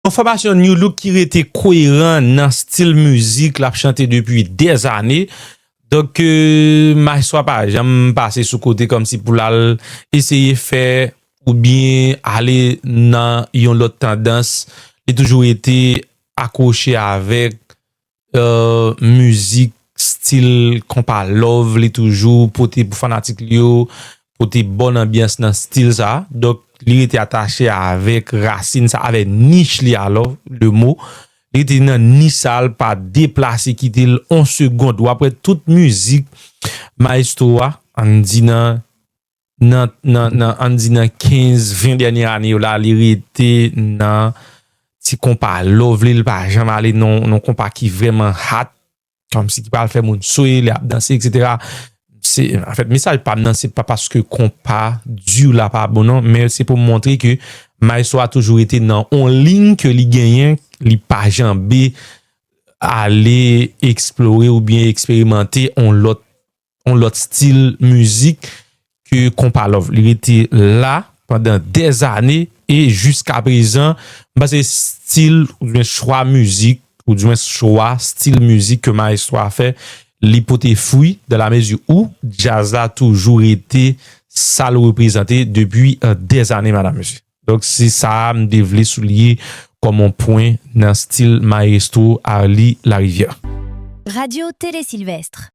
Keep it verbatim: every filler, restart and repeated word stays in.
Yon fòmasyon New Look ki rete koeran nan stil mizik l ap chante depi dèzane. Donk, euh, Maestro a pa janm pase sou kote kòmsi pou l al eseye fè oubyen ale nan yon lòt tandans. Li toujou rete akwoche avèk euh, mizik stil konpa love, li toujou pote pou fanatik li yo, pote bon anbyans nan stil sa. Donk, li rete atache avèk rasin sa, avèk nich li a, love, le mo. Li rete nan nich sa, l pa deplase kite l on segond. W ap wè tout mizik Maestro a, ann di nan nan, nan, nan, ann di nan kenz, ven dènye ane yo la, li rete nan ti konpa love li, li pa janm ale nan, nan konpa ki vrèman hot, kòmsi ki pral fè moun swe, li ap danse, et cetera. Se, anfèt, mesaj pa m nan, se pa paske konpa di la pa bon, non, men se pou m montre ke Maestro a toujou rete nan on liy ke li genyen, li pa janbe ale eksplore oubyen eksperimante on lòt, on lòt stil mizik ke konpa love. Li rete la pandan dèzane e jiska prezan, m panse stil oubyen chwa mizik, oudimwen chwa stil mizik ke Maestro a fè, li pote fwi dan la mezi ou djaz la toujou rete sa l reprezante depi, euh, dèzane, madam, mesye. Donk, se sa a m te vle souliye kòm on pwen nan stil Maestro Arly Larivière. Radio Télé Sylvestre.